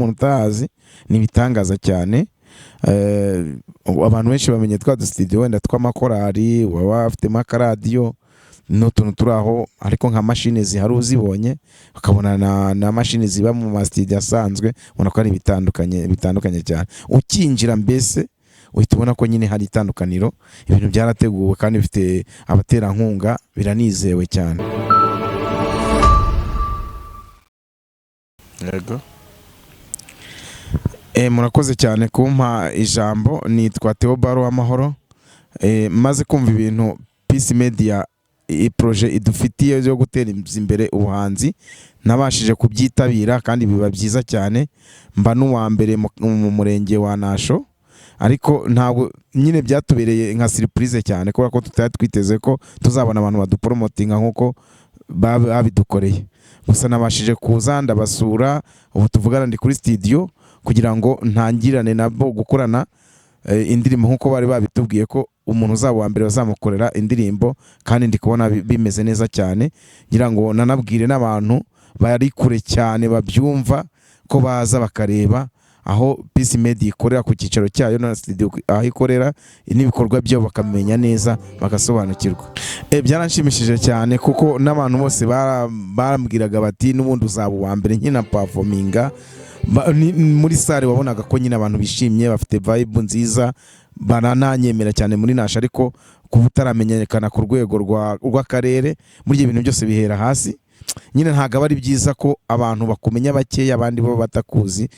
Umuntu utahazi ni ibitangaza cyane. Abantu benshi bamenye twa dustudio wenda tw'amakorari, baba bafitemo akaradiyo n'utuntu turi aho, ariko nka mashini zihari uzibonye ukabona na mashini ziba mu masitidiyo asanzwe, ubona ko ari ibitandukanye, bitandukanye cyane. Ukinjira mbese uhita ubona ko nyine hari itandukaniro. Ibintu byarateguwe kandi bifite abaterankunga, biranizewe cyane. Yego. Murakoze cyane kumpa ijambo. Nitwa Theobald Uwamahoro. Maze kumva ibintu Peace Media, iyi projet idufitiye yo gutera imbere ubuhanzi, nabashije kubyitabira kandi biba byiza cyane, mba n'uwa mbere mu murenge wa Nasho. Ariko ntabwo nyine byatubereye nka surprise cyane, kubera ko tutari twiteze ko tuzabona abantu baduporomotinga nk'uko babidukoreye. Gusa nabashije kuza ndabasura, ubu tuvugana ndi kuri studio kugira ngo ntangirane nabo gukorana indirimbo nk'uko bari babitubwiye ko umuntu uzaba uwa mbere bazamukorera indirimbo, kandi ndi kubona bimeze neza cyane. Ngira ngo nanabwire n'abantu bari kure cyane babyumva ko baza bakareba aho Peace Media ikorera ku cyicaro cyayo na studio aho ikorera n'ibikorwa byayo, bakamenya neza, bagasobanukirwa. Byaranshimishije cyane kuko n'abantu bose barambwiraga bati: "N'ubundi uzaba uwa mbere." Nkina performinga muri salle, wabonaga ko nyine abantu bishimye, bafite vibe nziza, barananyemera cyane muri Nasha. Ariko kuba utaramenyekana ku rwego rw'akarere, muri ibyo bintu byose bihera hasi nyine. Ntabwo aba ari byiza ko abantu bakumenya bakeya, abandi bo batakuzi.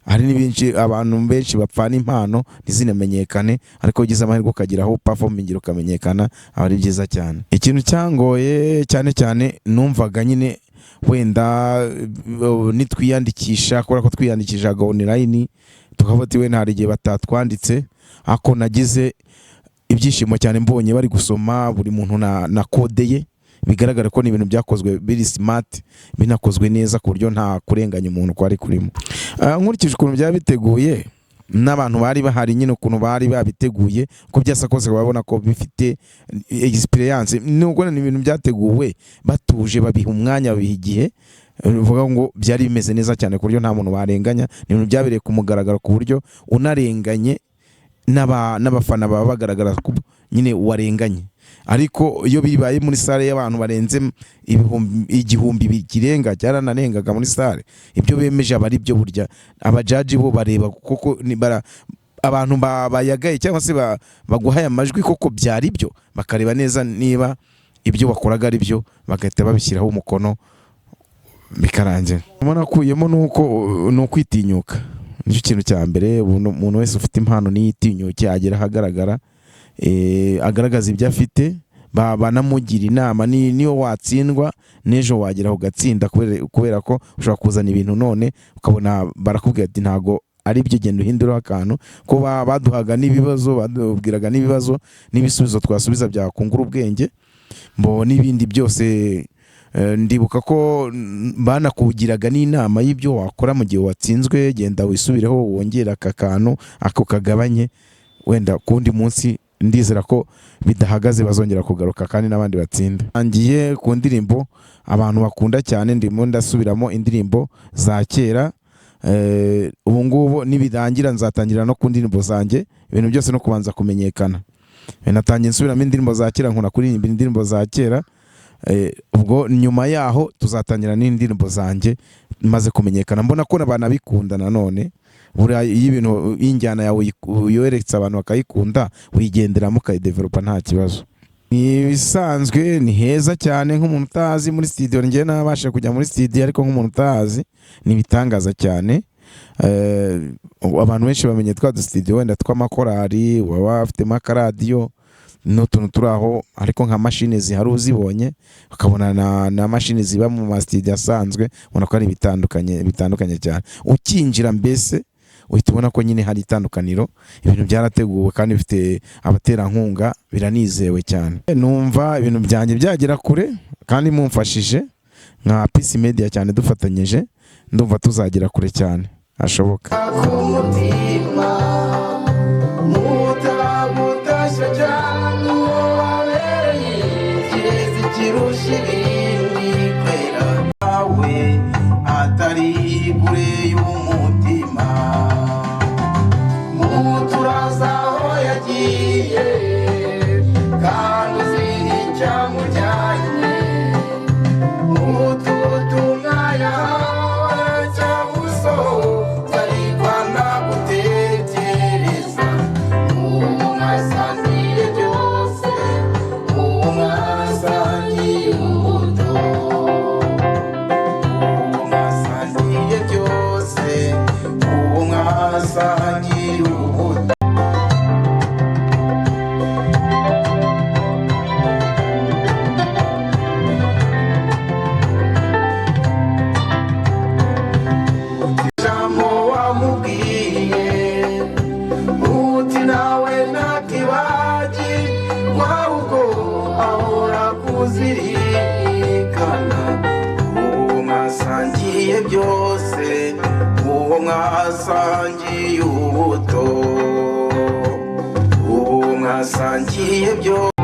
Hari n'ibinshi abantu benshi bapfana impano ntizinamenyekane, ariko iyo ugize amahirwe ukagira aho performing ukamenyekana, aba ari byiza cyane. Ikintu cyangoye cyane cyane, numvaga nyine wenda nitwiyandikisha, kubera ko twiyandikishaga online, tukavuga ati wenda hari igihe batatwanditse. Ariko nagize ibyishimo cyane mbonye bari gusoma buri muntu na code ye. Bigaragara ko ni ibintu byakozwe biri smart, binakozwe neza ku buryo nta kurenganya umuntu kwari kurimo. Nkurikije ukuntu byaba biteguye n'abantu bari bahari nyine, ukuntu bari babiteguye, uko byasa kose babona ko bifite experience, nubwo ni ibintu byateguwe batuje, babiha umwanya, babiha igihe, bivuga ngo byari bimeze neza cyane ku buryo nta muntu barenganya. Ni ibintu byabereye ku mugaragaro, ku buryo unarenganye n'abafana baba bagaragara ko nyine warenganye. Ariko iyo bibaye muri salle y'abantu barenze 1000 bikirenga, cyaranarengaga muri salle, ibyo bemeje aba ari byo. Burya abajaji bo bareba koko abantu bayagaye cyangwa se baguhaye amajwi koko byari byo, bakareba neza niba ibyo wakoraga ari byo, bagahita babishyiraho umukono, bikarangira. Ubona akuyemo nuko ni ukwitinyuka, nicyo kintu cya mbere. Umuntu wese ufite impano niyitinyuke, agera ahagaragara, agaragaza ibyo afite, banamugira inama. Niyo watsindwa n'ejo wagera ugatsinda, kubera ko ushobora kuzana ibintu none ukabona barakubwira ati: "Ntago ari byo, genda uhinduraho akantu." Ko baduhaga n'ibibazo, badubwiraga n'ibibazo n'ibisubizo twasubiza byakungura ubwenge mbo n'ibindi byose. Ndibuka ko banakugiraga n'inama y'ibyo wakora mu gihe watsinzwe: genda wisubireho, wongere aka kantu, ako kagabanye, wenda ku wundi munsi. Ndizera ko bidahagaze, bazongera kugaruka kandi n'abandi batsinda. Ngiye ku ndirimbo abantu bakunda cyane, ndimo ndasubiramo indirimbo za kera. Ubu ngubu nibirangira nzatangira no ku ndirimbo zanjye. Ibintu byose no kubanza kumenyekana. Natangiye nsubiramo indirimbo za kera, nkunda kuririmba indirimbo za kera. Ubwo nyuma yaho tuzatangira n'indirimbo zanjye maze kumenyekana, mbona ko banabikunda. Nanone buriya iyo ibintu injyana yawe uyoheretse abantu bakayikunda, uyigenderamo ukayidevelopa nta kibazo. Ni ibisanzwe, ni heza cyane. Nk'umuntu utazi muri studio, njyewe nabasha kujya muri studio, ariko nk'umuntu utazi ni ibitangaza cyane. Abantu benshi bamenye twa dustudio wenda tw'amakorari, baba bafitemo akaradiyo n'utuntu turi aho, ariko nka mashini zihari uzibonye ukabona na mashini ziba mu masitidiyo asanzwe, ubona ko ari ibitandukanye, bitandukanye cyane. Ukinjira mbese uhita ubona ko nyine hari itandukaniro. Ibintu byarateguwe kandi bifite abaterankunga, biranizewe cyane. Numva ibintu byanjye byagera kure kandi mumfashije nka Peace Media cyane, dufatanyije, ndumva tuzagera kure cyane hashoboka. Kumutima mutabutashya cyane, uwo wabereye ikirezi kirusha ibindi kwera, we atari kure y'umutima. Mwasangiye ubuto, ubu mwasangiye byose.